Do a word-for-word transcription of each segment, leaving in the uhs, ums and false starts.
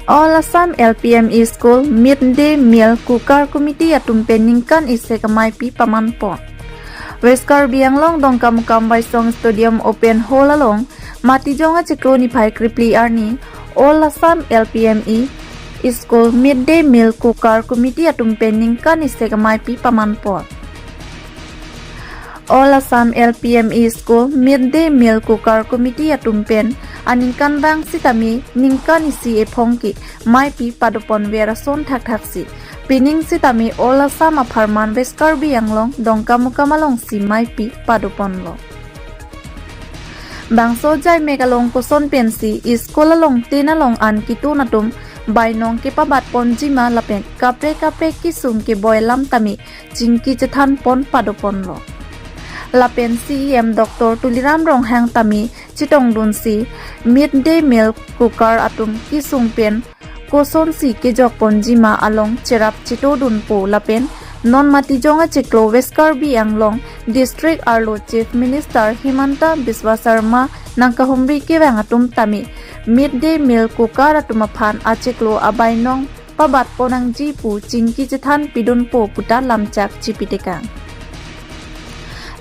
All Assam L P M E School Mid Day Meal Cooker Committee atum pen ningkan isi amaipi paman pon. West Karbi Anglong Dongkamukam Baisong Stadium Open Hall along Matijong achiklo niphai krepli arni All Assam L P M E School Mid Day Meal Cooker Committee atum pen ningkan isi amaipi paman pon. All Assam L P M E School Mid Day Meal Cooker Committee atum pen aningkanvang sitame ningkan isi ephong ke maipi padopon ver ason thakthaksi. Pining sitame All Assam apharman West Karbi Anglong Dongkamukam alongsi maipi padoponlo. Bangso jaimek along koson pensi school along tin along an kitun atum bainong kepabatponji ma lapen kaprek kaprek kesung keboi alam tame chingki chethanpon padoponlo. Lapen C E M Doctor Tuliram Ronghang tame chetongdunsi Mid Day Meal Cooker atum kesung pen kosonsi kejokponji ma along cherap chetodunpo lapen non Matijong achiklo West Karbi Anglong District arlo Chief Minister Himanta Biswa Sarma nangkahumri kevang atum tame Mid Day Meal Cooker atum aphan achiklo abainong pabatpon nangji pu chingki chethan pidunpo puta lamchak chipitekang.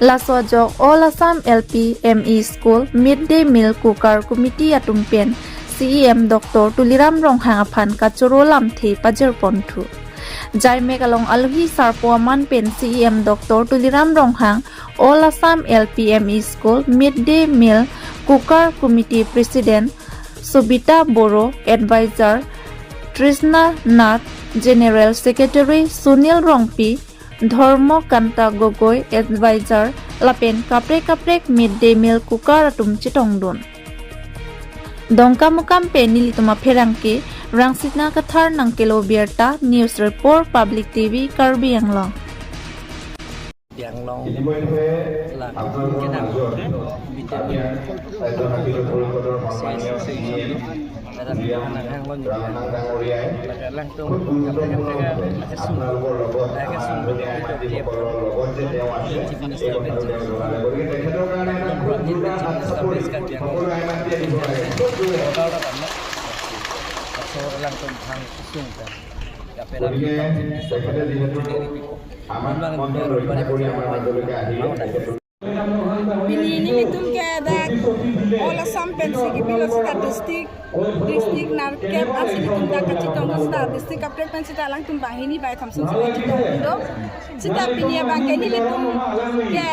Laso ajok All Assam L P M E School Mid Day Meal Cooker Committee atum pen C E M Doctor Tuliram Ronghang aphan kachoro lamthe pajirponthu. Jaimek along alohi sarpo aman pen C E M Doctor Tuliram Ronghang, All Assam L P M E School Mid Day Meal Cooker Committee President Sobita Boro, Advisor Trishna Nath, General Secretary Sunil Rongpi, Dharma Kanta Gogoi, Advisor lapen kaprek kaprek Mid Day Meal Cooker atum chetongdun. Dongkamukam pen nelitum apherang ke Rangsina Kathar nangkelo birta, News Report, Public T V, Karbi Anglong. Karbi Anglong ইতিমধ্যে আপোনালোকৰ মাজত আমি ৰাজ্য সাহিত্য পৰিষদৰ সন্মানীয় চি E M Ronghang ডাঙৰীয়াই খুব গুৰুত্বপূৰ্ণভাৱে আপোনালোকৰ লগত আমাৰ আদৰণীয় আই মাতৃসকলৰ লগত যে তেওঁ আছে, এই কথাটো তেওঁ জনালে। গতিকে তেখেতৰ কাৰণে এটা খুব জোৰদাৰ হাত চাপৰি সকলো আই মাতৃয়ে দিব লাগে। খুব জোৰে। গতিকে তেখেতে যিহেতু আমাক মন্ত্ৰ ৰক্ষা কৰি আমাৰ মাজলৈকে আহিলে, তেখেতৰ Pini nelitum ke dak All Assam pensi kepilo seta district, district nerkep ansi nelitum dak kachetong seta district kaprek pen seta alangtum banghini bai thamsong seta chetong do. Seta pini abang ke nelitum ke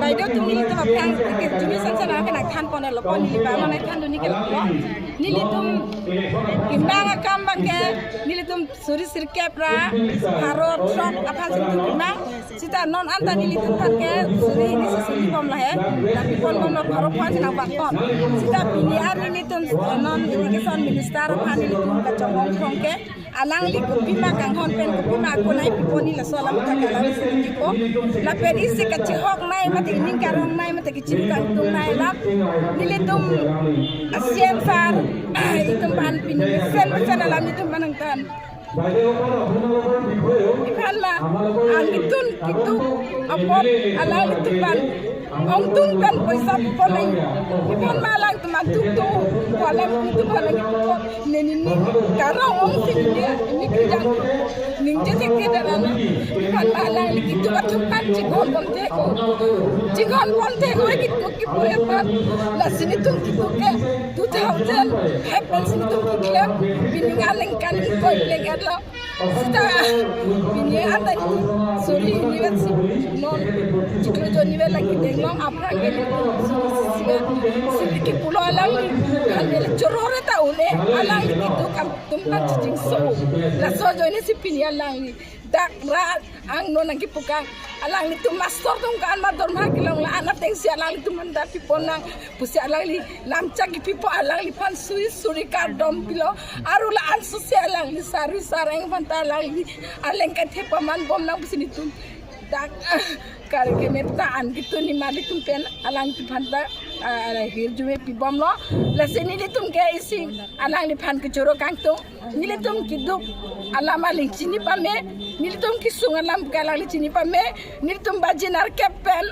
baideo atum nelitum aphrang ke jumi sansan ke nangthanponlo, pon neli ba nangthandunji ke lo. Nelitum kemang akam abang ke nelitum suri sirkep ra pharo throk aphan si nelitum kemang. Seta non anta nelitum aphan ke suri hini si suri bom lahai, tapi ponbomlo pharo phan si nangbatpon. Seta pini arni nelitum, eh, non education minister aphan nelitum kachongong thong ke alangli kopima kanghon pen kopima akunai pipon, laso alam ta ke alangli si pipo. Lapen isi kachihoknei mate ining karongnei mate kachiri kangtungnei alam nelitum a-C E M sir itum aphan pini mesen mesen alam nelitum aphan nangthan. Iphan ma, angitun kitu apot alanglitum aphan ongdung pen poisa ponai. Iphan ma alangtum atuk tu, alanglitum aphan alangtum neni ni karong ong si neni ni kejang ningje thek ke darana. Iphan ma alangli kitu atum aphan chinghon ponte ko. Chinghon ponte ko kitu kipu aphan. Lasi nelitum kitu ke two thousand five pensi nelitum keklem, pini aningkan ingkoi pleng etlo. Seta pini anta nelitum suri hini vet si non chiklo jon ni vet lagi deng long aphrang ke nelitum suri si vet. Suri kipulo alangli, kami le chorore ta une, alangli kitu kam tum kan chijingso. Laso ajoine si pini alangli dak ra angno nangkipu kang, alanglitum master atum kan ma dorma kelong la-an atengsi alanglitum anta pipon nang pusi alangli lamchak kipipo, alangliphan suri suri kardom pilo, aru la-an susi alangli sari sareng aphanta alangli aleng kathe paman bom nang pusi nelitum dak kari kemet ta an kitu ni malitum pen alangtum aphanta, ah, hirjume pibomlo. Lasi nelitum ke isi alangliphan kechoro kangtung. Nelitum keduk alam aling chini pame, nelitum kesung alam ke alangli chini pame, nelitum baji nerkep pen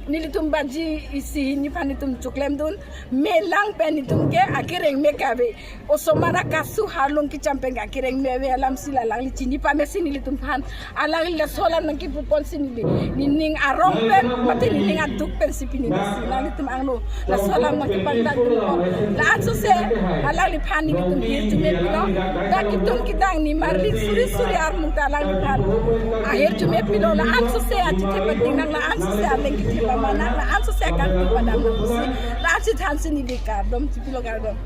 Nelitum baji isi hini aphan netum choklemdun, melang pen netum ke akereng me kave. Osomar akasu harlung kecham pen akereng me ave alam si la alangli chini pame si nelitum aphan. Alangli laso alam nangkipu pon si neli, nening arong pen, mate nening aduk pen si pini si. Nanglitum angno, laso alam nangkipangdak dun pon. La ansose, alangliphan nelitum hirjume pilo. Dak ketun kedang ni marli suri suri armung ta alangliphan ahirjume pilo. La ansose achithe pating nang, la ansose aleng kethe pama nang, la ansose akangpi padam nang si. La ansi thansi neli kardom chipilo, kardom.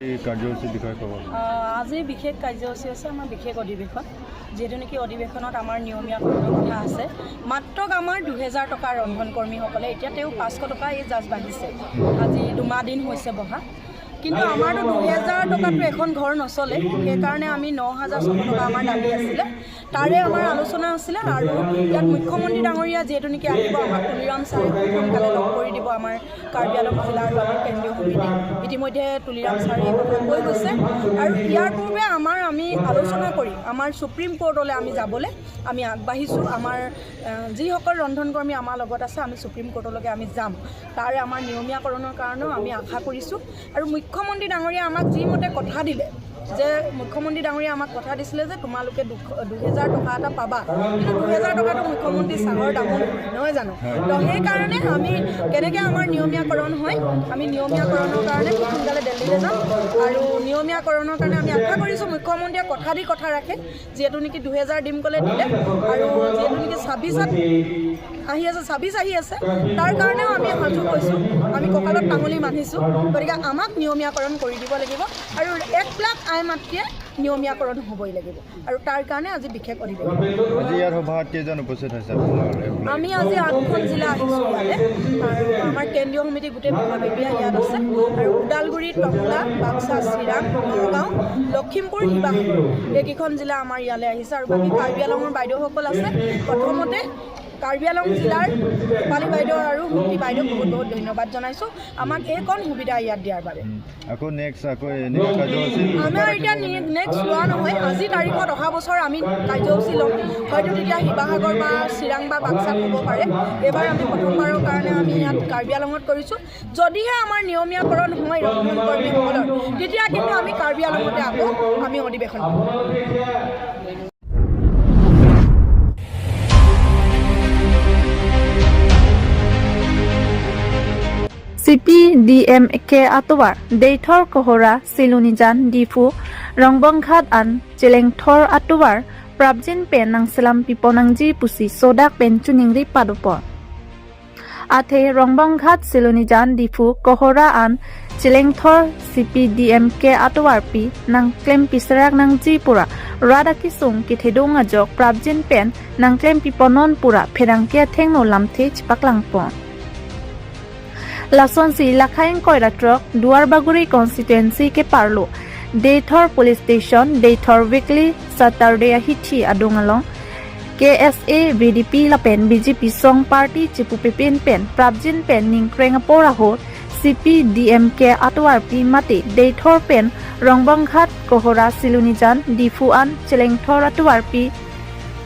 এই কাৰ্যসূচীৰ বিষয়ে ক'ব। আহ, আজি বিশেষ কাৰ্যসূচী হৈছে আমাৰ বিশেষ অধিৱেশন, যিহেতু নেকি অধিৱেশনত আমাৰ নিয়মীয়া কথা আছে। মাত্ৰ আমাৰ দুহেজাৰ টকা ৰন্ধন কৰ্মীসকলে, এতিয়া তেওঁ পাঁচশ টকা এই জাষ্ট বাঢ়িছে, আজি দুমাহ দিন হৈছে বঢ়া, কিন্তু আমাৰতো দুহেজাৰ টকাটো এখন ঘৰ নচলে। সেইকাৰণে আমি ন হাজাৰ ছশ টকা আমাৰ দাবী আছিলে, তাৰে আমাৰ আলোচনা আছিলে। আৰু ইয়াত মুখ্যমন্ত্ৰী ডাঙৰীয়া যিহেতু নেকি আহিব, আমাক তুলিৰাম ছাৰে খুব সোনকালে লগ কৰি দিব আমাৰ কাৰ্বি আংলং জিলাৰ আমাৰ কেন্দ্ৰীয় সমিতি। ইতিমধ্যে তুলিৰাম ছাৰে এই কথা কৈ গৈছে। আৰু ইয়াৰ পূৰ্বে আমাৰ, আমি আলোচনা কৰি আমাৰ ছুপ্ৰিম কোৰ্টলৈ আমি যাবলৈ আমি আগবাঢ়িছোঁ। আমাৰ, আহ, যিসকল ৰন্ধন কৰ্মী আমাৰ লগত আছে, আমি ছুপ্ৰিম কোৰ্টলৈকে আমি যাম। তাৰে আমাৰ নিয়মীয়াকৰণৰ কাৰণেও আমি আশা কৰিছোঁ। আৰু মুখ্যমন্ত্ৰী ডাঙৰীয়া আমাক যিমতে কথা দিলে, যে মুখ্যমন্ত্ৰী ডাঙৰীয়া আমাক কথা দিছিলে যে তোমালোকে দুশ, দুহেজাৰ টকা এটা পাবা, কিন্তু দুহেজাৰ টকাটো মুখ্যমন্ত্ৰী চাহৰ দামো নহয়, নহয় জানো? তো সেইকাৰণে আমি কেনেকে আমাৰ নিয়মীয়াকৰণ হয়, আমি নিয়মীয়াকৰণৰ কাৰণে খুব সোনকালে দিল্লীলৈ যাম। আৰু নিয়মীয়াকৰণৰ কাৰণে আমি আশা কৰিছোঁ মুখ্যমন্ত্ৰীয়ে কথা দি কথা ৰাখে, যিহেতু নেকি দুহেজাৰ দিম ক'লে দিলে। আৰু যিহেতু নেকি ছাব্বিছত আহি আছে, ছাব্বিছ আহি আছে, তাৰ কাৰণেও আমি সাজু হৈছোঁ, আমি কঁকালত টাঙুলি বান্ধিছোঁ। গতিকে আমাক নিয়মীয়াকৰণ কৰি দিব লাগিব আৰু এক লাখ আই মাতৃয়ে নিয়মীয়াকৰণ হ'বই লাগিব। আৰু তাৰ কাৰণে আজি বিশেষ অধিৱেশন। আজি ইয়াৰ সভাত কেইজন উপস্থিত হৈছে আপোনাৰ? আমি আজি আঠখন জিলা আহিছোঁ ইয়ালৈ। আৰু আমাৰ কেন্দ্ৰীয় সমিতি গোটেই মহাবিদ্যা ইয়াত আছে। আৰু ওদালগুৰি, টংলা, বাক্সা, চিৰাং, নগাঁও, লখিমপুৰ, শিৱসাগৰ, এইকেইখন জিলা আমাৰ ইয়ালৈ আহিছে। আৰু বাকী কাৰ্বি আংলঙৰ বাইদেউসকল আছে। প্ৰথমতে কাৰ্বি আংলং জিলাৰ ৰূপালী বাইদেউ আৰু সুমতি বাইদেউক বহুত বহুত ধন্যবাদ জনাইছোঁ আমাক এইকণ সুবিধা ইয়াত দিয়াৰ বাবে। আকৌ নেক্সট আকৌ এনেকুৱা কাৰ্যসূচী? আমাৰ এতিয়া নেক্সট লোৱা নহয়। আজি তাৰিখত অহা বছৰ আমি কাৰ্যসূচী ল'ম। হয়তো তেতিয়া শিৱসাগৰ বা চিৰাং বা বাক্সাত হ'ব পাৰে। এইবাৰ আমি প্ৰথমবাৰৰ কাৰণে আমি ইয়াত কাৰ্বি আংলঙত কৰিছোঁ। যদিহে আমাৰ নিয়মীয়াকৰণ হয় ৰন্ধন কৰ্মীসকলৰ, তেতিয়া কিন্তু আমি কাৰ্বি আংলঙতে আকৌ আমি অধিৱেশন কৰিম। C P D M K atovar Deithor, Kohora, Silonijan, Diphu, Rongbonghat an Chelengthor atovar prapjin pen nangselam piponangji pusi sodak pen choningri padopon. Athe Rongbonghat, Silonijan, Diphu, Kohora an Chelengthor C P D M K atovarpi nangklem piserak nangji pura rat akesung kethedung ajok prapjin pen nangklem piponon pura pherangke athengno lamthe chipaklangpon. Lasonsi lakhaing koira trok Duarbagori constituency keparlo Deithor Police Station, Deithor Weekly Saturday ahithi adung along K S A, V D P lapen B J P song party chipupepin pen prapjin pen ningkreng apor ahut C P D M K atovarpi mate Deithor pen Rongbonghat, Kohora, Silonijan, Diphu an Chelengthor atovarpi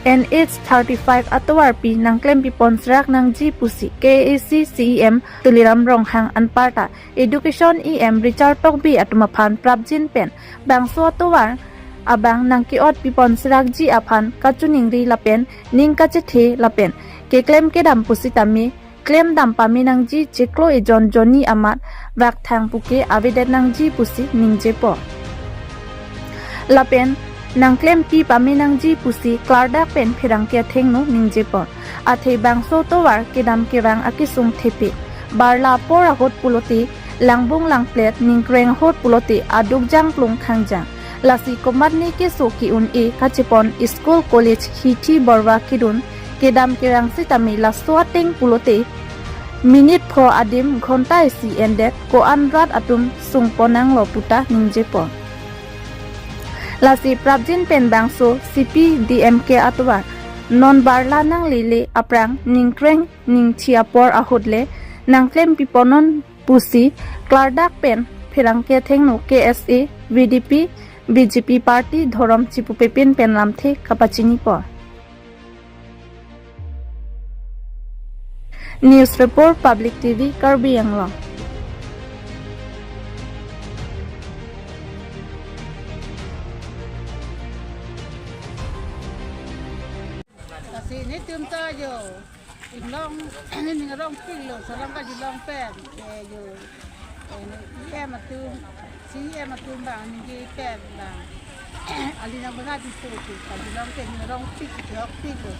N H thirty-five atovarpi nangklem piponserak nangji pusi K A A C C E M Tuliram Ronghang anparta Education E M Richard Tokbi atum aphan prapjin pen bangso atovar abang nangke-ot piponserakji aphan kachoningri lapen ning kachethe lapen keklem kedam pusitame klemdam pame nangji chiklo ejon jonni amat vakthang puke avedet nangji pusi ningjepo. Lapen nangklempi pame nangji pusi klardak pen pherangke athengno ningjepo. Athe bangso atovar kedam kevang akesung thepi. Barla apor ahut pulote langbung langplet, ningkreng ahut pulote aduk jangplung khangjang. Lasi komatne keso ke-un-e kachepon school college hithi borwa kedun kedam kerang sitame laso ateng pulote minute pho adim ghonta isi endet ko-an rat atum sungpon nanglo puta ningjepo. Lasi prapjin pen bangso C P D M K atovar non barla nanglele aphrang ningkreng ningthi apor ahut le nangklem piponon pusi klardak pen pherangke athengno K S A, V D P, B J P party dhorom chipupepin pen lamthe kapachinipo. News Report, Public T V, Karbi Anglong. Lasi netum ta jo, inglong, ning rongpiklo, salam kajilong pen, eh, jo, eh, E M atum, C E M atum abang, ningje pen abang. Ali nang bana di tu tu, kajilong pen ning rongpik, chihokpiklo.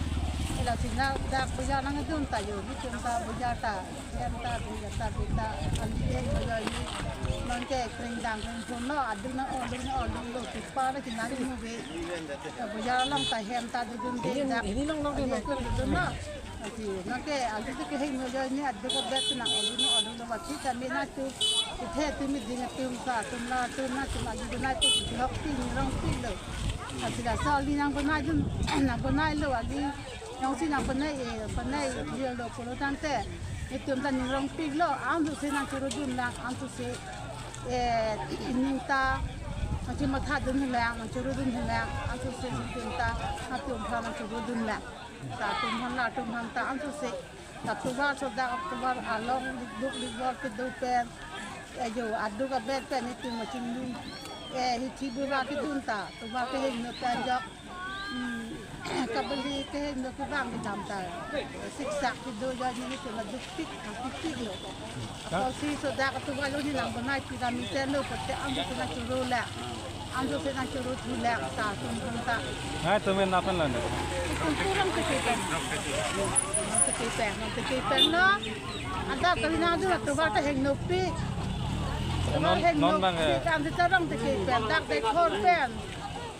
Lasi ladak bojar nangdun ta jo, netum ta bojar ta, E M ta, bojar ta, bojar ta, ali E M bojar ni, nonke kring dang kring thun lo, adung na olung na olunglo, kipa na kinari mo be. Bojar along ta hem ta dodunde, ini, dak ini long long ding, aje long. Atum dodun na. Aji, nonke, aji tu kehingno ajoine, aduk abet nang olung, olunglo, bati kami na tu, ithe tu mi ding atum sa, atum na, atum na, atum ali bana tu, hok ti, ning rongpiklo. Aji laso ali nang banaidun, nang banailo, ali, nang si nang banai, eh, banai, jil lo, pulo tangte, itum ta ning rongpiklo, antu si nang chorudun lang, antu si, eh, ining ta, nang si mathadun lang, nang chorudun lang, antu si itum ta, atum aphan nang chorudun lang. Ta atum aphan la atum aphan ta antu si. Ta tovar sodak tovar along likduk likbor kedo pen. Eh, jo, aduk abet pen itum machingdun. Eh, hithi bura kedun ta. Tovar kehingno pen jok. Hmm, kabeli kehingno kevang kedam ta. Siksak kedo jo ni itum adukpik, adukpiklo. Apotsi sodak atovar lo ni nang banai pyramid lo, pote antu si nang choro lang. Antu si nang choro thu lang, ta atum aphan ta. Hai, tumen napan lan? Itum kurang teke pen. Teke pen, teke pen lo. Adap kali nang dun atovar ta hingnopi. Atovar non, hingnopi, non bang, eh, kan si ta rong teke pen, dak Dekhor pen.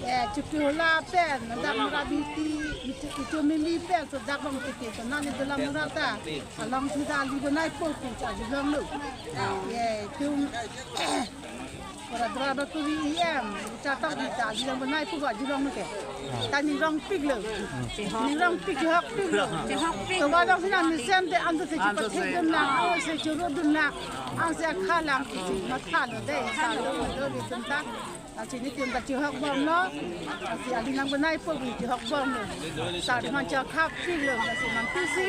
Eh, Chokihola pen, dak Murabiti, Icho, Ichomili pen, sodak bang teke pen. Nani dola mura ta. Along si ta ali banaipo pu ta jilonglo. Ye, itum. Para dra ba kuri E M, Chartokbi ta, jilong banaipo ba jilonglo ke. Ta ning rongpiklo. Ning rongpik, hokpiklo. Tovar along si nang mesen te antu si chipathedun lang, antu si chorudun lang, antu si akha lang, si mathalo de, sa lo, lo, lo, itum ta. Lasi netum ta chihokbomlo. Lasi ali nang banaipo pu chihokbomlo. Sa man chihokpiklo, lasi man tu si.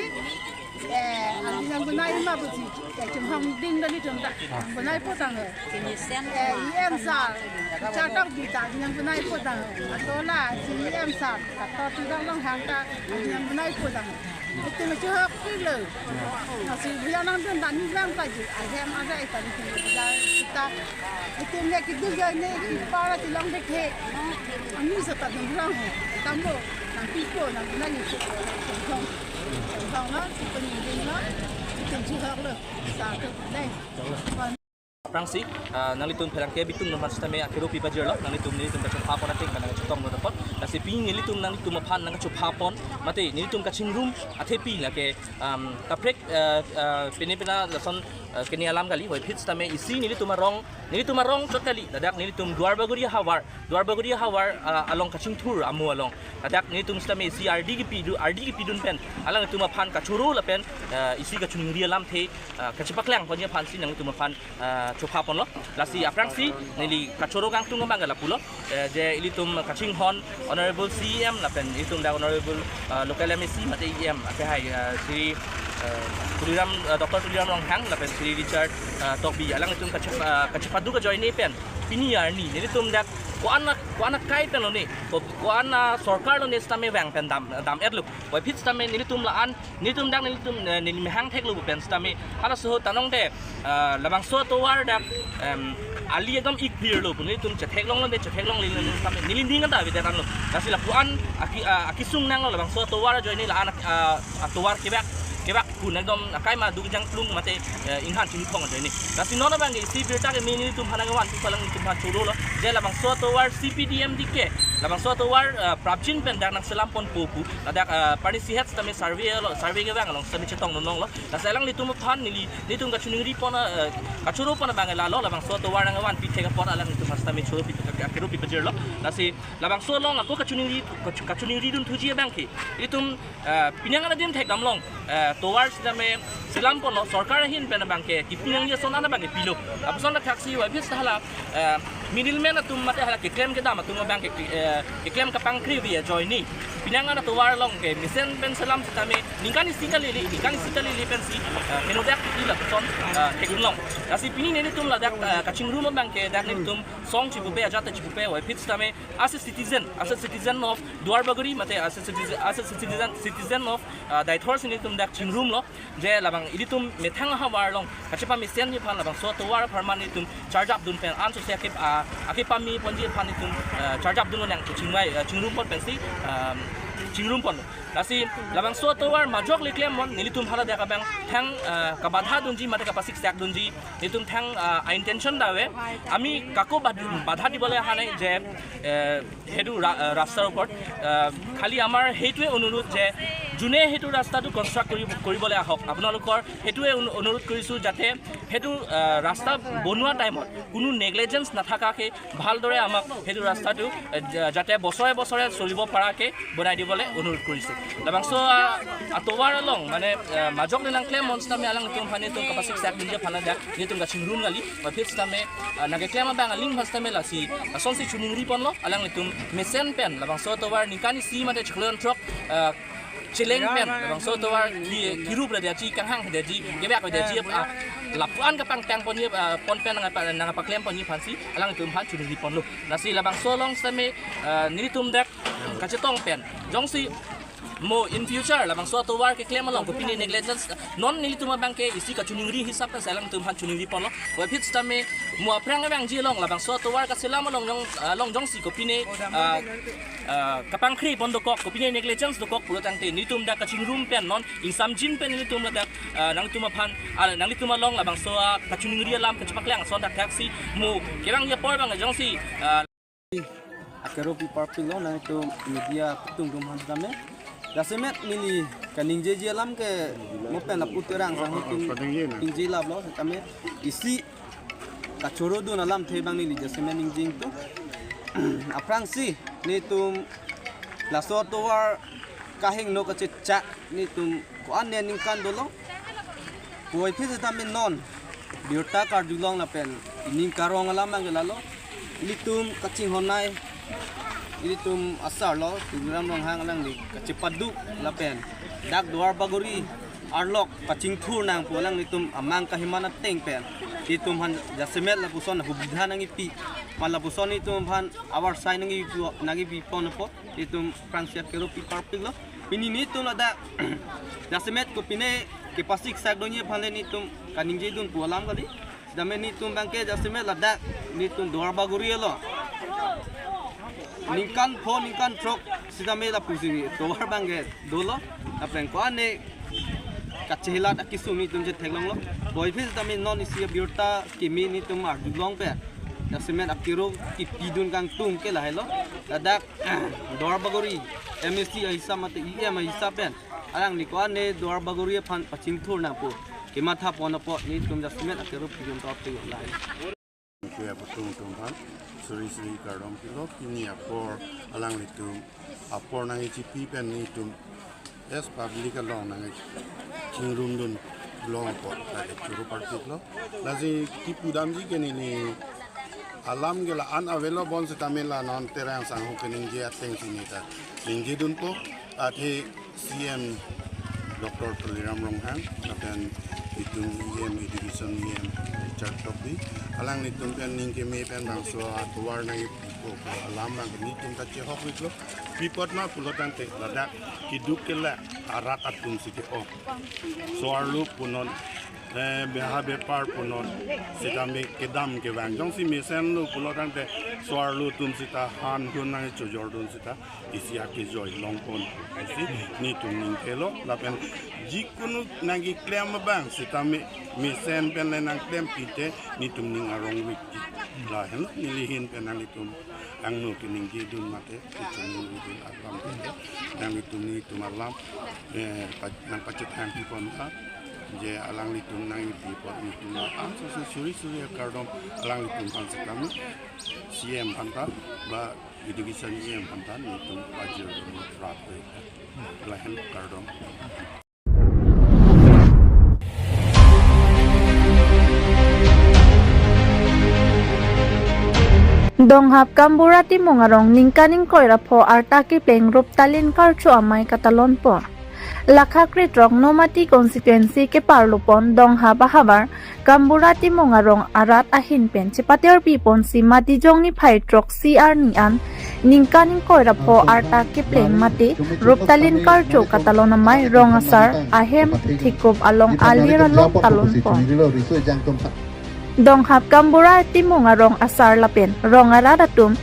Eh, ali nang banai ma pusi, eh, chunghong ding dali chun ta. Nang banaipo tang. Eh, E M sir, Chartokbi ta, nang banaipo tang. Atola, si E M sir, ta to tu dang long hang ta, nang banaipo tang. Itum chihokpiklo. Lasi bojar nangdun ta ni bang ta ji, ahem ada ita ni tu bojar kita. Itum le kidu ajoine, kipa ra chilong dekhe. Ani sa ta dun rang ho. Tambo, nang pipo, nang banai ni pipo, nang chunghong. Chunghong lo, si pen ni ding lo, itum chihoklo. Sa tu dai. Aphrangsi, ah, nanglitum pherangke abitung atum aphan sitame akero pipajirlo, nanglitum nelitum kachepha pon ateng nangchetonglo apot. Lasi pini nelitum nanglitum aphan nangchepha pon, mate nelitum kachingrum athepi lake, um, kaprek, ah, ah, pine pina lason, ah, kene alam kali, puvoiphit sitame isi nelitum arong, nelitum arong chot kali, ladak nelitum Duarbagori havar, Duarbagori havar, ah, along kachingthur amo along. Ladak nelitum sitame isi ardi kepidun, ardi kepidun pen, alangtum aphan kachoro lapen, ah, isi kachiningri alamthe, ah, kachepaklang ponji aphansi nangtum aphan, ah, chepha ponlo. Lasi aphrangsi neli kachoro kangtung abang lapulo. Eh, je ilitum kachinghon Honorable C E M lapen ilitum dak Honorable, ah, local M A C mate E M, ate hai, ah, Shri, ah, Tuliram, ah, Doctor Tuliram Ronghang lapen Shri Richard, ah, Tokbi, alangtum kachep-, ah, kachepaduk ajoine pen pini arni nelitum dak ko-an, ko-an akai pen lone, ko-, ko-an asorkar lone sitame vang pen dam, dam-etlo. Puvoiphit sitame nelitum la-an, nelitum dak nelitum, eh, neli mehang theklo pen sitame. Halaso ahut ta nonke, eh, labangso atovar dak, em, ali ekdom ik phirlo pu nelitum chetheklonglo de, chetheklonglelo sitame. Neli ning ta avedet anlo. Lasi lapuan aki, ah, akesung nanglo labangso atovar ajoine la-an, ah, atovar kevak, kevak kun ekdom akai ma duk jang plung mate, eh, inghan chingthong ajoine. Lasi non abang ke isi birta keme nelitum aphan nangkevan pu alangtum aphan chorolo. Je labangso atovar C P D M D K, labangso atovar, eh, prapjin pen dak nangselam ponpo pu. Ladak, eh, parni sihet sitame survey lo, survey kevang along sitame chetong nonlonglo. Lasi alanglitum aphan neli, nelitum kachiningri pon, eh, kachoro pon abang lalo, labangso atovar nangkevan pithek apot alanglitum aphan sitame choro pi, akero pipajirlo. Lasi labangso along ako kachiningri, kachu-, kachiningridun thuji abang ke. Itum, eh, pini an adim thekdamlong, eh, tovar sitame selam ponlo, sorkar ahin pen abang ke, kipinang ya son an abang ke pilo. Lapuson thaksi puvoiphit hala, eh, Middleman atum mate hala keklem kedam atum abang ke, eh, keklem kapangkri vi ajoine. Penang an atovar along ke mesen pen selam sitame ningkan isi kalili, ningkan isi kalili pensi, eh, henodak ila puson, eh, theklong. Lasi pini nelitum ladak, eh, kachingrum abang ke dak nelitum song chipupe ajat chipupe wai phit sitame as a citizen, as a citizen of Duar Bagori mate as a citizen, as a citizen, citizen of, eh, Deithor si nelitum dak chingrumlo. Je labang ilitum methang ahavar along kachepamesen ji aphan labangso atovar apharman ilitum charge up dun pen anso se akip, ah, akip pame ponji aphan ilitum, ah, charge up dun nang chingvai, ah, chingrum pon pensi, ah, chingrum pon. Lasi labangso atovar majok le klem mon nelitum hala dak abang thang, ah, kabadha dunji mate kapasik sak dunji nelitum thang, ah, intention da ave. আমি কাকো বাধা, বাধা দিবলৈ অহা নাই যে, এ, সেইটো ৰা-, ৰাস্তাৰ ওপৰত, আহ, খালি আমাৰ সেইটোৱে অনুৰোধ যে যোনে সেইটো ৰাস্তাটো কনষ্ট্ৰাক্ট কৰি, কৰিবলৈ আহক, আপোনালোকৰ সেইটোৱে অনু-, অনুৰোধ কৰিছোঁ যাতে সেইটো, আহ, ৰাস্তা বনোৱা টাইমত কোনো নেগলিজেঞ্চ নাথাকাকৈ ভালদৰে আমাক সেইটো ৰাস্তাটো, আহ, যা-, যাতে বছৰে বছৰে চলিব পৰাকৈ বনাই দিবলৈ অনুৰোধ কৰিছোঁ। Labangso, ah, atovar along, mane, ah, majok le nangklem mon sitame alangtum aphan nelitum kapasik sak dunji aphan ladak nelitum kachingrum kali, wai phit sitame, ah, nangkeklem abang aling aphan sitame lasi, ah, lasonsi choningri ponlo, alanglitum mesen pen labangso atovar ningkan isi mate chiklo throk, ah, cheleng pen labangso atovar ki, kirup ra dia ji, kanghang dia ji, kebak dia ji, ah, lapuan kapangtang ponji, ah, pon pen nangpa-, nangpaklem ponji aphansi alanglitum aphan choningri ponlo. Lasi labangso along sitame, ah, nelitum dak kachetong pen jongsi mo in future labangso atovar keklem along kopine negligence, non nelitum abang ke isi kachoningri hisap pen si alangtum aphan choningri ponlo. Wai phit sitame mo aphrang abang ji along labangso atovar kaselam along jong, along jongsi kopine, ah, ah, kapangkri pon dokok, kopine negligence dokok pulo tangte nelitum dak kachingrum pen non ingsamjin pen nelitum ladak, ah, nangtum aphan, ah, nanglitum along labangso, ah, kachoningri alam kachepaklang ason dak thaksi mo kevang apor abang jongsi, ah, akeropi parpiklo nangtum media atum atum aphan sitame. Jasemet neli kaningjeji alam ke mo pen lapu Terang Sangho atum ningje laplo sitame isi kachoro dun alamthe abang neli jasemet ningje ingtung. Aphrangsi nelitum laso atovar kahingno kachechak nelitum ko-an ne ningkan dolo. Puvoiphit sitame non birta karjulong lapen ining karong alam abang ke lalo. Ilitum kachinghon-ai, ilitum asarlo Tuliram Ronghang alangli kachepaduk lapen dak Duar Bagori arlok pachingthur nang pu alanglitum amang kahiman ateng pen ilitum aphan jasemet lapuson hubidha nangkipi, ma lapuson ilitum aphan awarsai nangkipi, nangkipi pon apot ilitum aphrangsi akeropi parpiklo. Pini nelitum ladak jasemet kopine kepasik sak dunji aphan le nelitum kaningje dun pu alam kali. Sitame nelitum abang ke jasemet ladak nelitum Duar Bagori lo. Ningkan pho ningkan throk sitame lapusi atovar abang ke dolo. Lapen ko-an ne kachehilat akesung nelitum chetheklonglo. Puvoiphit sitame non isi birta kimi nelitum arjulong pen jasemet akero kipi dun kangtung ke lahelo. Ladak Duar Bagori M A C ahisap mate E M ahisap pen alangli ko-an ne Duar Bagori aphan pachingthur nang pu kematha pon apot nelitum jasemet akeropi dun ta pu lahai. Ke apatum atum aphan suri suri kardom pilo, pini apor alanglitum apor nangkechipi pen nelitum as public along nangchingrum dun long apot lake choro parpiklo. Lasi kipu damji ke neli alam ke la-an avelo bonsitame la non Terang Sangho keningje atengsi neta ningje dunpo. Athe C M Doctor Tuliram Ronghang lapen itum E M Education E M Richard Tokbi alanglitum pen ning keme pen bangso atovar nangkepipo alam abang nelitum kachehok iklo. Pi apot ma pulo tangte ladak keduk kele arat atum si ke-ong. So-arlo punon, eh, beha bepar punon, sitame kedam kevang jongsi mesenlo pulo tangte so-arlo atum sita han hun nangchojor dun sita isi akejoi long pon. Isi nelitum ning kelo lapen jikunu nangkeklem abang sitame mesen pen le nangklem pite nelitum ning arong vek. Lahenlo neli ahin pen nanglitum angno keningje dun mate kechoningri dun alam pite nanglitum nelitum alam, eh, pa-, nangpachethang pi pon tha. Je alanglitum nangkepi apot nelitum la-an sose suri suri akardom alanglitum aphan sitame C M aphan ta ba Education E M aphan ta nelitum pajir dun rat. Lahen kardom. Donghap Kambura Timung arong ningkan ingkoi ra pho arta kepleng Ruptalin Karcho amei katalon pon. Lakha krethrok Nomati constituency keparlo pon Donghap ahavar Kambura Timung arong arat ahin pen chepaterpi ponsi Matijong niphai throksi arni an ningkan ingkoi ra pho arta kepleng mate Ruptalin Karcho katalon amei rong asar ahem thekup along alir along talon pon. Donghap Kambura Timung arong asar lapen rong arat atum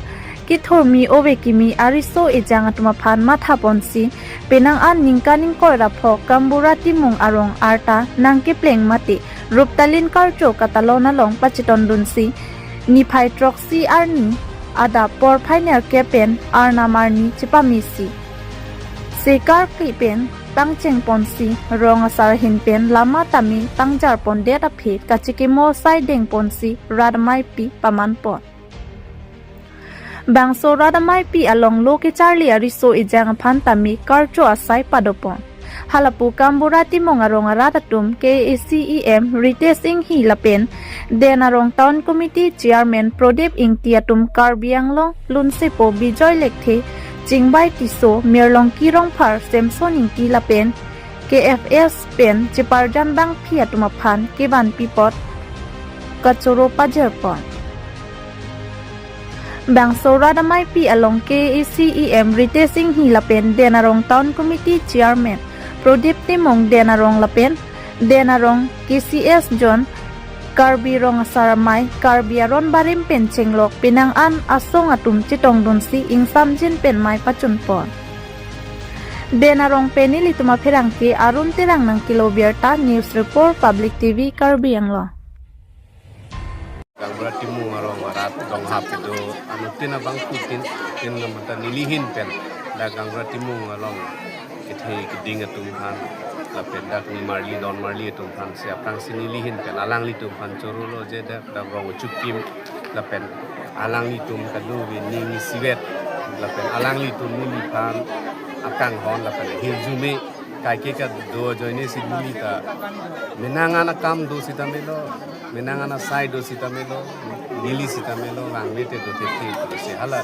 kethurmi ove kimi ariso ejang atum aphan matha ponsi penang an ningkan ingkoi ra pho Kambura Timung arong arta nangkepleng mate Ruptalin Karcho katalon along pachetondunsi niphai throksi arni adap porphai nerkep pen arnam arni chepamesi sekar kli pen pangcheng ponsi rong asar ahin pen lama tame pangjar pondet aphi kachikimo saideng ponsi rat ameipi paman pon. Bangso rat ameipi along lo kecharli ariso ejang aphan tame Karcho asai pado pon. Halapu Kambura Timung arong arat atum K A A C E M Ritesh Enghi lapen Den Arong Town Committee Chairman Prodip Ingti atum Karbi Anglong lunsepo Bijoy Lekthe, Chingbai Tisso, Mirlongki Rongphar, Samson Ingti lapen K F S pen cheparjan bangphi atum aphan kevanpi apot kachoro pajir pon. Bangso rat ameipi along K A A C E M Ritesh Enghi lapen Den Arong Town Committee Chairman Prodip Timung, Den Arong lapen Den Arong K C S John, Karbi Rong Asar Amei, Karbi Aron Barim pen chenglok penang an asong atum chetongdunsi ingsamjin pen mei pachun pon. Den Arong pen nelitum apherangke Arun Terang nangkelo birta, News Report, Public T V, Karbi Anglong. Kambura Timung arong arat Donghap kedo anuttin abangphutin tin namata nelihin pen dak Kambura Timung along kethe keding atum aphan lapen dak nimarli donmarli atum aphan si aphrangsi nelihin pen alanglitum aphan chorolo je dak dak rong chukim lapen alanglitum kadu ning isivet lapen alanglitum neliphan akanghon lapen hirjume kaike kado ajoine si neli ta menang an akam do sita melo, menang an asai do sita melo, neli sita melo, vangve te do te te si hala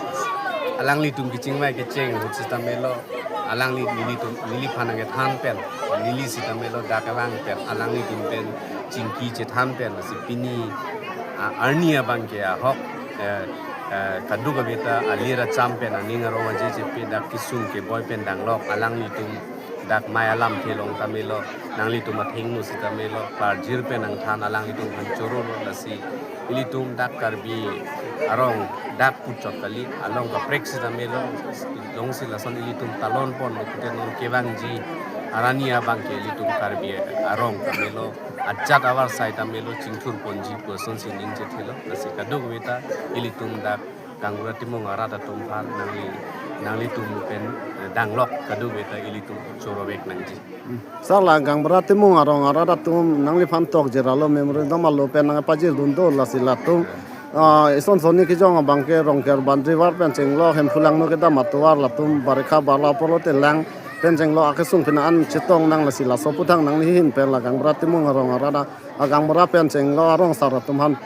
alanglitum kechingvai kecheng ahut sita melo, alangli nelitum neliphan nangkethan pen, neli sita melo dak kevang pen, alanglitum pen chingki chethan pen, si pini, a, arni abangke ahok, eh, eh, kadokave ta alir acham pen aning arong aje chepe dak kesung keboi pen danglok alanglitum dak mei alamthe along ta melo, nanglitum athengno sita melo, parjir pen nangthan alanglitum aphan chorolo lasi ilitum dak Karbi arong dak puchot kali along kaprek sita melo, longsi lason ilitum talon ponlo pute non kevangji arni abangke ilitum Karbi arong ta melo, ajat avarsai ta melo, chingthur ponji pu asonsi ning chethelo, lasi kadokave ta ilitum dak Kambura Timung arat atum aphan nangli, nanglitum pen, eh, danglok kadokave ta ilitum chorovek nangji. Sir, la Kambura Timung arong arat atum nangliphan tokjir alo memorandum alo pen nangpajirdun do lasi latum, ah, ison sonni kejong abangke Rongker boundary wall pen chenglok, Hemphu Langno kedam atovar latum Barikha barla apor lote lang pen chenglok akesung pina an chetong nang lasi laso aphuthak nanglihin pen la Kambura Timung arong arat a, Kambura pen chenglok arong asar atum aphan,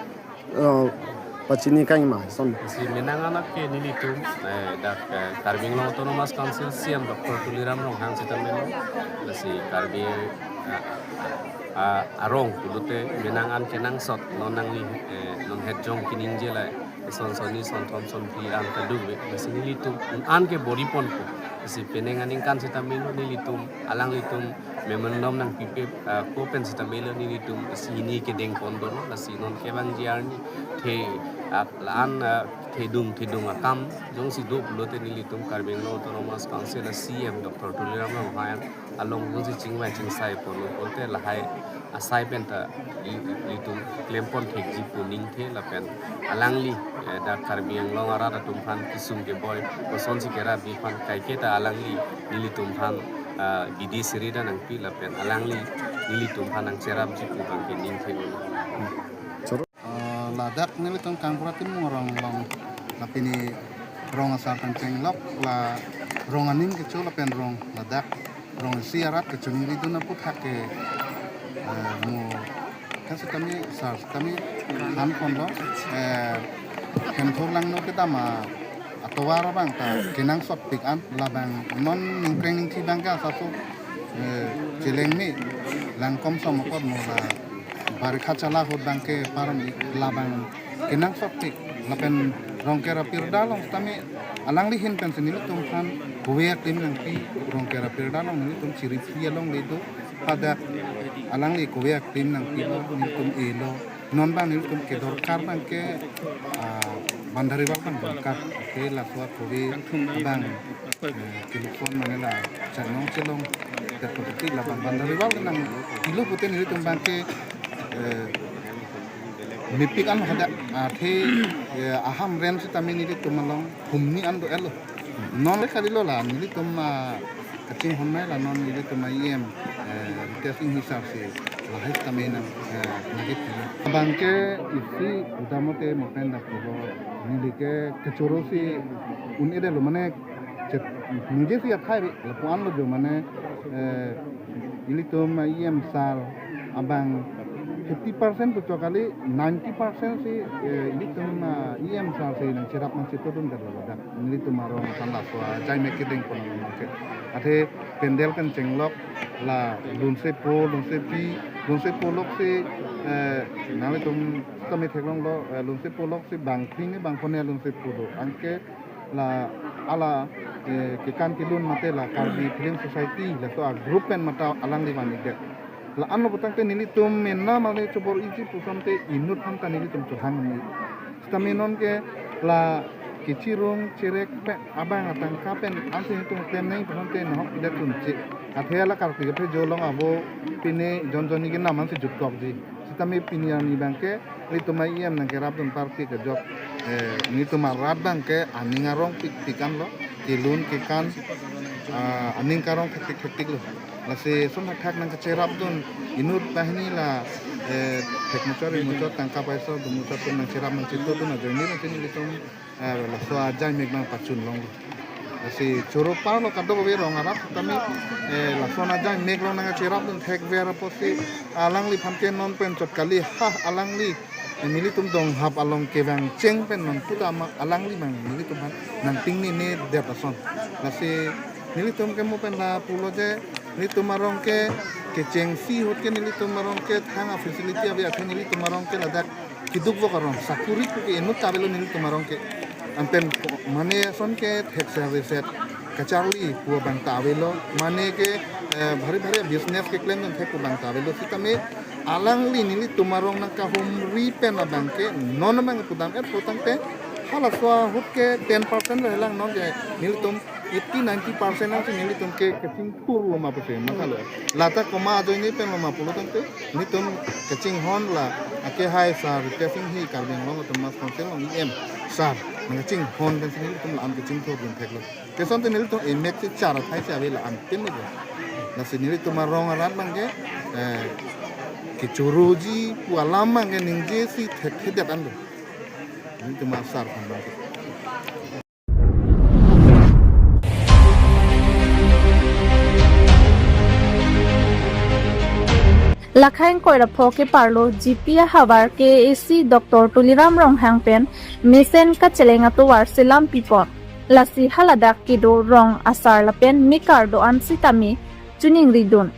eh, pachini kangma son. Si menang an ke nelitum, eh, dak, eh, Karbi Anglong Autonomous Council C E M Doctor Tuliram Ronghang sita melo, lasi Karbi, eh, ah, arong pulote menang an kenangsot non nangli, eh, non hetjong keningje lai, son sonni son thom son phli an kadokave, lasi nelitum un an ke bor-i ponpo, lasi penang aningkan sita melo nelitum alanglitum memorandum nangpipe, ah, ko pen sita melo nelitum si hini kedeng pon dono, lasi non kevangji arni the, ah, la-an, ah, thedung thedung akam jongsi do pulote nelitum Karbi Anglong Autonomous Council a C E M Doctor Tuliram Ronghang along jongsi chingvai chingsai ponlo pulote lahai asai pen ta li-, litum klem pon thekji pu ningthe lapen alangli, eh, dak Karbi Anglong arat atum aphan kesung keboi kosonsi kerapji aphan kaike ta alangli nelitum aphan, ah, bidi siri ta nangpi lapen alangli nelitum aphan nangcherapji pu abangke ningthe ulo. Ah, ladak nelitum Kambura Timung arong along la pini rong asar pen chenglok la rong aning kecho lapen rong ladak rong isi arat kechongri dun aphuthak ke, eh, mo kan sitame sar sitame than ponlo, eh, Hemthor Langno kedam atovar abang ta kenangsotpik an, labang non ningkreng ningthi abang ke asaso, eh, chelengme, langkom som apot mo la barikha chala ahut abang ke param, labang kenangsotpik. Lapen Rongker apirda along sitame alangli ahin pensi nelitum aphan kove a-claim nangpi, Rongker apirda along nelitum chiriphi along le do, pada alangli kove a-claim nangpilo, nelitum elo. Non abang nelitum kedorkar abang ke, ah, boundary wall abang dorkar. Ke laso akove abang, eh, kelukson mane la chanong chelong, dak kopi labang boundary wall nangpilo pute nelitum abang ke, eh, mepik an hadak, athe, eh, ahamren sitame nelitum along humni an do-etlo. Non le kalilo la nelitum, ah, kachinghon nai la non nelitum a-E M, eh, Ritesh Enghi sir si lahai tame nang, eh, nangkepilo. Abang ke isi udamote mo pen dak kobo neli ke kechoro si un-edetlo mane chet ningje si athai ave lapu-an lo jo mane, eh, ilitum a-E M sir abang fifty percent puchok kali, ninety percent si, eh, ilitum, ah, E M sir si nangcherap nangchetodun kadolo dak. Nelitum arong aphan laso ajaimek kedeng pon along ke. Athe pandal pen chenglok la lunsepo, lunsepi, lunsepo lok si, eh, nanglitum tame theklonglo, eh, lunsepo lok si bang phli ni bang phongo lunsepo do. Anke la hala, eh, kekan kelun mate la Karbi Film Society laso a-group pen matha alangli van-ikdet. La anlo putangte nelitum mena mane chobor-iji pu asonte inut aphan ta nelitum chohang ni. Sitame non ke la kechirung cherek pen abang atangka pen ansi nelitum klem nang pu asonte nahok pidet chunche. Athe la Karbi kaphejo along avo pine jon jon ni kenam ansi jutkokji. Sitame pini arni abang ke nelitum a-E M nangkerapdun parke kejok, eh, nelitum arat abang ke aning arong pikpik anlo, kelun kekan, ah, aning karong thektik thektik lo. Lasi son thakthak nangkacherapdun inut banghini la, eh, thek muchot ri muchot tangka paisa do muchot pen nangcherap nangchetodun ajoine lasi nelitum, eh, laso ajaimek abang pachun longlo. Lasi choro parlo kadokave rong arat tame, eh, lason ajaimek along nangcherapdun thekver apotsi alangliphan ke non pen chot kali ha alangli, eh, nelitum donghap along kevang cheng pen non puta ma alangli abang nelitum aphan nangpingnine det ason. Lasi nelitum ke mo pen la pulo je nelitum arong ke kechengsi ahut ke nelitum arong ke thang a-facility ave athe nelitum arong ke ladak keduk vok arong sakuri pu ke inut ta avelo nelitum arong ke. Anpen mane ason ke thek service kacharli pu abang ta avelo. Mane ke, eh, bhari bhari business keklemdun thek pu abang ta avelo. Sitame alangli nelitum arong nangkahumri pen abang ke non abang pudam-et putangte halaso ahut ke ten percent lo helang non ke nelitum eighty ninety percent ansi nelitum ke kachingthurlo ma pusi mathalo. Lata koma ajoine pen lo ma pulo tangte nelitum kachinghon la akehai sir Ritesh Enghi Karbi Anglong Autonomous Council along E M sir nangkachinghon pensi nelitum la-an kachingthurdun theklo. Ke asonte nelitum emek si char athai si ave la-an pen lo. Lasi nelitum arong arat abang ke, eh, kechoroji pu alam abang ke ningjesi thekthedet anlo. Nelitum asar aphan abang ke. Lakhang koira pho keparlo G P ahavar K A A C Doctor Tuliram Ronghang pen mesen kacheleng atovar selam pipon. Lasi haladak kedo rong asar lapen mekar do-an sitame choningridun.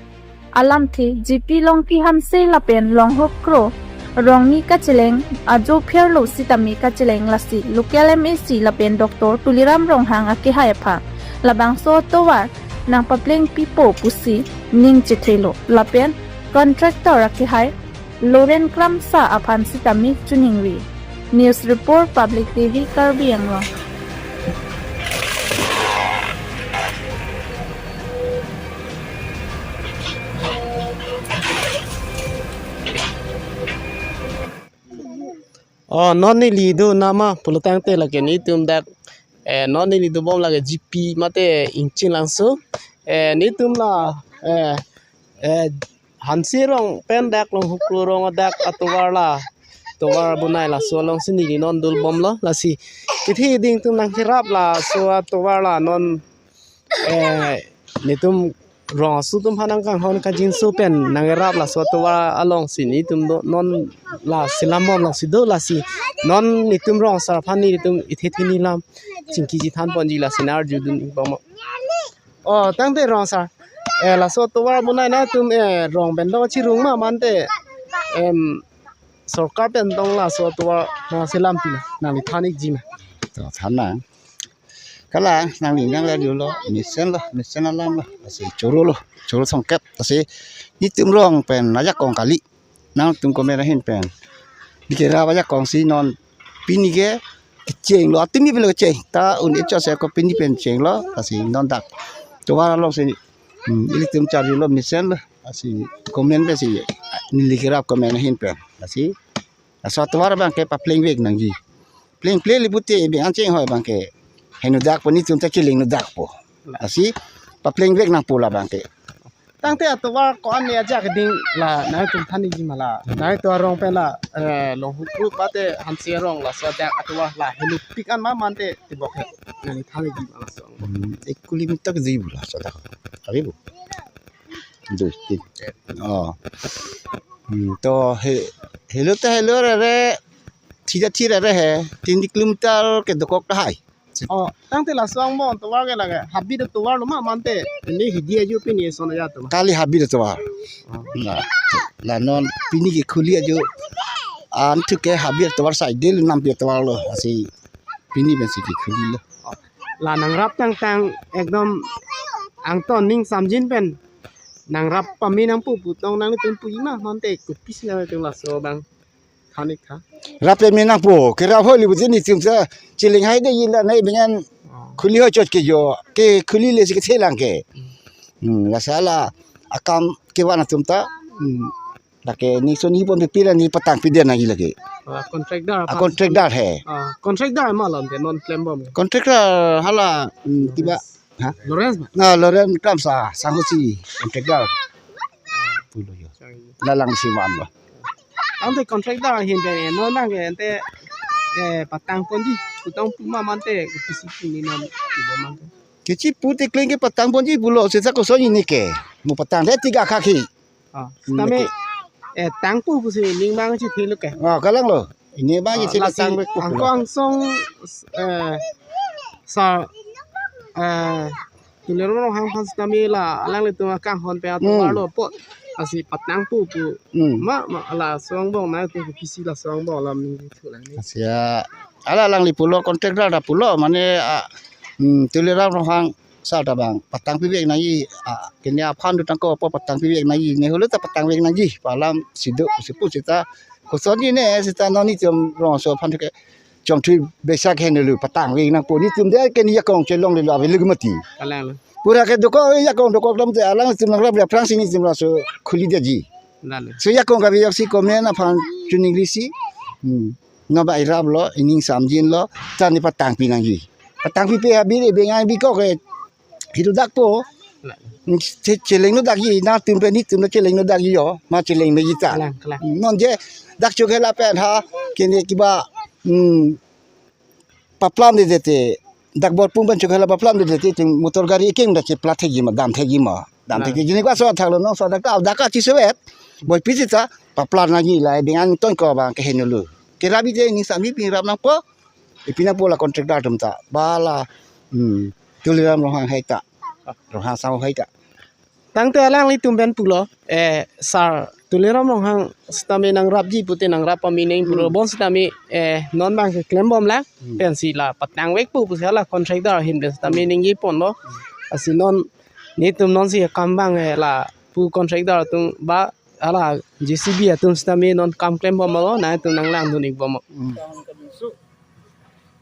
Alamthe G P Longki Hanse lapen Longhuk Kro rong ni kacheleng ajo pherlo sitame kacheleng lasi local M A C lapen Doctor Tuliram Ronghang akehai aphan labangso atovar nangpapleng pipo pusi ning chethelo lapen contractor akehai Loren Kramsa aphan sitame choningri. News report, Public T V Karbi Anglong. Oh, non neli do nama pulotangte lake nelitum dak, eh, non neli dobom lake G P mate Ingchinglangso. Eh, nelitum la, eh, eh, Hanse rong pen dak Longhuk Kro rong adak atovar la, tovar bonai laso alongsi neli non dulbomlo lasi. Kithi ding tum nangkerap laso atovar la non, eh, nelitum rong aso atum aphan nangkanghon kangjinso pen nangrap laso atovar alongsi netum do non la selam bom alongsi do lasi non netum rong asar aphan netum ithe thini alam chingki chethan ponji lasi nang-arjudun ik bom. Oh, tangte rong asar. Eh, laso atovar bonai nangtum, eh, rong pen do chirung ma mante, em, sorkar pen tong laso atovar nangselam pina nangli than ikji ma? To than nang. Kalang nangli nangla dolo, mesen lo, mesen alam lo. Lasi choro lo, choro songket. Lasi netum rong pen ajakong kali. Nangtum komet ahin pen. Dikera ajakong si non pini ke kecheng lo, atumi pini lo kecheng. Ta un-e chot si ako pini pen chenglo, lasi non dak tovar alongsi, hmm, ilitum charli lo mesen lo, lasi komet pensi neli kerap komet ahin pen. Lasi laso atovar abangke paplengvek nangji. Plengple li pute beng an chenghoi abangke henodak po, netum ta cheleng nodak po. Lasi paplengvek nangpo labangke. Tangte atovar ko-an ne ajak ding la nangtum than ikji ma la? Nangtum arong pen la, eh, Longhuklu mate Hanse arong laso ajak atovar la henopik an ma mante tibok he nangli than ikji ma laso? Hmm, ek kilometer kejui pu laso dak. Kali pu. Dui, tin. Oh. Hmm, to he, helo ta helo rere, thi ta thi rere he, tin kilometer ke dokok tahai. Oh, tangte laso angbong atovar ke lake habit atovar lo ma mante, ini hidi aju pini eson aja atovar? Kali habit atovar. Oh. La, la non pini ke khuli aju. Antu ke habit atovar side lo, nampi atovar lo. Lasi pini pensi kekhuli lo. Oh. La nangrap tangtang ekdom angton ning samjin pen nangrap pame nangpo pu tong nangtum puji ma mante, kopisi nangtum laso abang than ik tha? Rap pame nangpo, kerap hoi li pute netum ta cheleng hai de yin la nai beng an. Oh. Khuli hoi chot ke jo, ke khuli le si kethe lang ke. Hmm. Hmm, lasi la akam kevan atum ta. Hmm. Lake ningso ni pon pipila ne patang pidun nangji lake. Ah, contractor. Ah, apa? Contractor he. Ah, contractor ma lo ante non klem bom. Contractor hala, hmm, kiba, ha? Lawrence ma? Na, Lawrence Kramsa, sangho si contractor. Pulo jo. Sorry. La alangsi van lo. Ante contractor ahin pen non nang ke ante, eh, patang ponji, pu tong pu ma mante, kopisi pini non pu bom mante. Kechipu te kleng ke patang ponji pulo, seta koson ini ke. Mo patang de tiga kaki. Ah, hmm, sitame, okay. Eh, tangpo pusi ning bang chethe lo ke. Ah, kalang lo. Ini bang, ah, isi lasi patang bek pulo. Angko angsong, eh, sa, eh, Tuliram Ronghang aphan sitame la alanglitum akanghon pen atovar, hmm, lo po. Lasi patangpo pu. Hmm. Ma, ma, laso angbong nangtum kopisi laso angbong alam ningje thu lang ni. Lasi ya, ala alangli pulo, contractor ta pulo, mane, ah, hmm, Tuliram Ronghang sar ta bang patang pivek nangji, ah, kene aphan do tangko apo patang pivek nangji, ne holo ta patang vek nangji pu alam si do, si pu seta kosonji ne seta non netum rong aso aphan ke chomthui besak henlo patang vek nangpo, netum de kene ajakong chelongle lo ave luk mati. Kalang lo. Pura ke dokok ajakong dokok dam te alangtum nangrap aphrangsi netum laso khuli detji. Lalo. So ajakong kave ajoksi komet aphan chuning lisi. Hmm. Naba irap lo, ining samjin lo, ta ne patang pi nangji. Patang pipe habit e beng an bikok e. Hidu dak po. Che-, cheleng nodakji, nangtum pen netum ta cheleng nodakji jo, ma cheleng meji ta. Kalang, kalang. Non je, dak chok hela pen ha, kene kiba, hmm, paplam de dete, dak Borpung pen chok hela paplam de dete, tin motor gari ekeng dak cheplat thekji ma, dam thekji ma. Dam thekji, jini kwa so thak lo non so dak ta, dak ka chisevet. Boi pisi ta, paplam nangji la, beng an ton ko bang ke henlo. Kerap ite ning samjin pen rap nangpo, ipi nangpo la contractor atum ta. Ba la, hmm, Tuliram Ronghang hai ta. Ronghang Sangho hai ta. Tangte alanglitum pen pulo, eh, sar Tuliram Ronghang sitame nangrapji pute nangrap pame nang pulo, hmm, bonsitame, eh, non bang ke klem bom lang, hmm, pensi la patang vekpo pusi la contractor ahin pen sitame, hmm, ningje ponlo. Hmm. Lasi non netum nonsi akam bang, eh, lapu contractor atum ba hala J C B atum sitame non kam klem bom lo, nangtum nanglangdun ik bom. Hmm.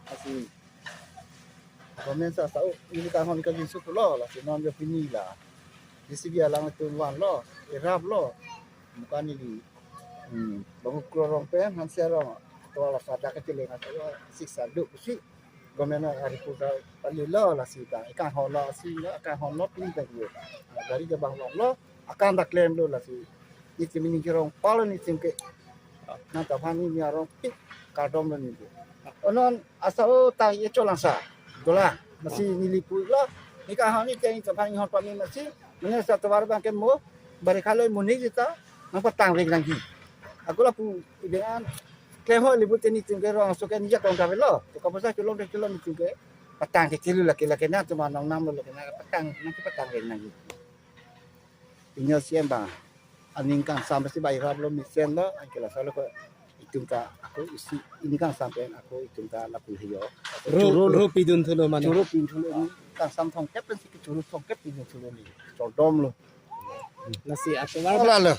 Lasi, government sa sa, oh, ili kanghon kangjinso pulo, lasi non jo pini la J C B alangtum vanlo, irap lo, mukan ili, hmm, Longhuklu arong pen, Hanse arong, to la sa dak kecheleng, to la sik sa duk si, government ari pu ta pali lo, lasi ta, ikanghon lo, si lo, ikanghon lo, pini ta gue. Gari ke bang lo, akam ta klem lo, lasi. Netum ini kerong palo netum ke. Nangtum aphan ini arong pik kardom lo netum. Oh non asa o ta ye cholang sa. Dolang. Lasi neli pu lo. Ikanghon ni te netum aphan inghon pame lasi. Mane sa tovar abang ke mo, bari khalo mo ni kita, nangpatang vek nangji. Ako lapu dengan klem ho libu teni tum ke rong aso ke nijak kong kave lo. To kaposa chulong ke chulong tum ke patang ke chilu lake lake na tum anong nam lo lake na patang nangpatang vek nangji. Inyo siem ba. Aning kangsam si ba irap lo mesen lo, angke laso lo ko itum ta ako isi aning kangsam pen ako itum ta lapu hiyo. Ro, churu lo. Ro pidun thulo mane. Churu pidun thulo ni kangsam thongkep pen si ke churu thongkep pidun thulo ni. Chodom lo. Lasi atovar. Ala lo.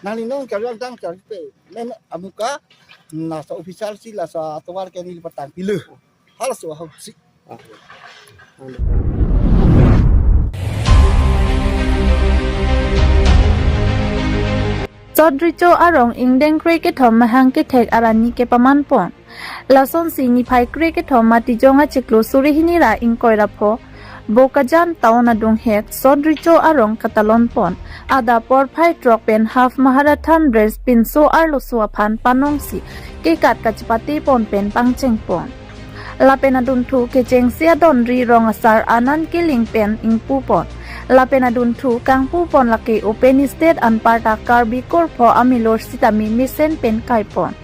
Nangli nong kalian tang cari pe. Men amuka laso official si laso atovar ke neli patang pilu. Halaso ahok si. Sot Recho arong ingdeng kre kethom mahang kethek arani kepaman pon. Lasonsi niphai kre kethom Matijong achiklo suri hini ra ingkoi ra pho, Bokajan town adung het Sot Recho arong katalon pon. Adap porphai throk pen half Maharathan dress pinso arloso aphan panongsi kekat kachepate pon pen pangcheng pon. Lapen adunthu kechengsi adonri rong asar Anand Killing pen ingpu pon. Lapen adunthu kangpu pon lake open stage anparta Karbi kurpho amilor sitame mesen pen kai pon.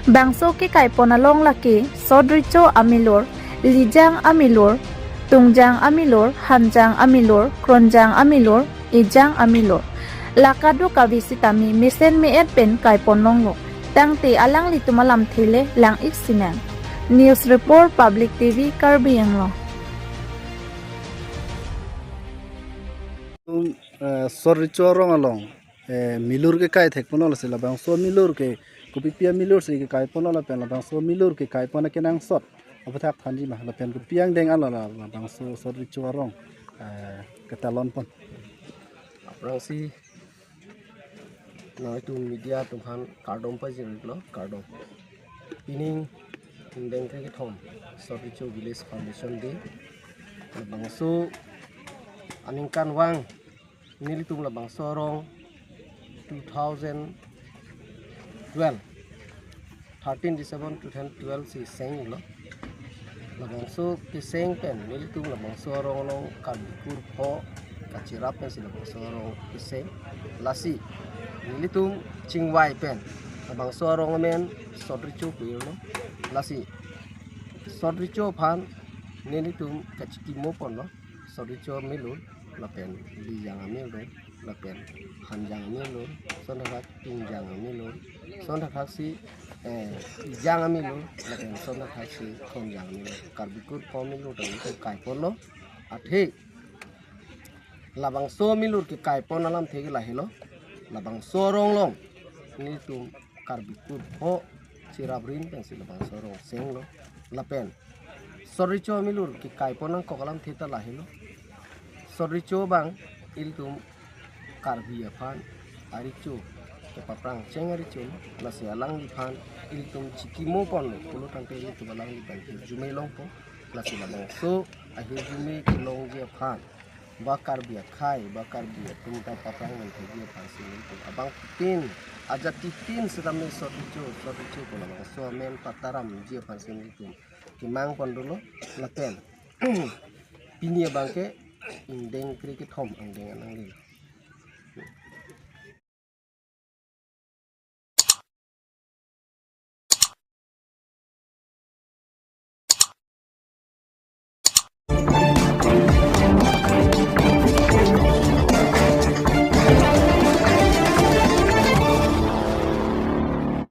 Bangso kekai pon along lake Sot Recho amilor, Lijang amilor, Tungjang amilor, Hanjang amilor, Kronjang amilor, Ejang amilor. La kadokave sitame mesen me-et pen kai pon longlo. Tangte alanglitum alamthe le lang-ik sinang. News Report, Public T V, Karbi Anglong. Eh, Sot Recho arong along, eh, milur kekai thek pon lo, lasi labangso milur ke kopipi amilur si kekai pon lo lapen labangso milur kekai pon akenangsot aphuthak thanji ma lapen kopi angdeng alo la labangso Sot Recho arong, eh, katalon pon. Aphrangsi nanglitum media atum aphan kardom pajir-iklo, kardom. Pining ingdeng kre kethom Sot Recho Village Foundation Day. Labangso aningkanvang nelitum labangso arong two thousand twelve, thirteen December two thousand twelve si seng-iklo. Labangso keseng pen nelitum labangso arong along Karbi kurpho kacherap pensi labangso arong keseng. Lasi nelitum chingvai pen labangso arong amen Sot Recho pu-iklo. Lasi Sot Recho aphan nelitum kachikimo ponlo. Sot Recho amilur, lapen Lijang amilur, lapen Hanjang amilur, lason thakthak Tungjang amilur, lason thakthak si, eh, Ejang amilur, lapen lason thakthak si Kronjang amilur. Karbi kurpho amilur tangte kai ponlo. Athe labangso amilur kekai pon alamthe ke lahelo. Labangso arong along nelitum Karbi kurpho cherap rin pensi labangso arong senglo. Lapen Sot Recho amilur kekai pon nangkok alamthe ta lahelo. Sot Recho abang ilitum Karbi aphan arecho kepaprang cheng arecho lo. Lasi alangliphan ilitum chikimo ponlo pulo tangte ilitum alangliphan hirjume longpo. Lasi labangso ahirjume kelongji aphan ba Karbi akhei, ba Karbi atum ta paprang nangkokji aphansi nelitum abangphutin, ajattipin setame Sot Recho, Sot Recho pu labangso amen pataramji aphansi nelitum kemang pon dolo. Lapen pini abang ke ingdeng kre kethom angdeng anangli.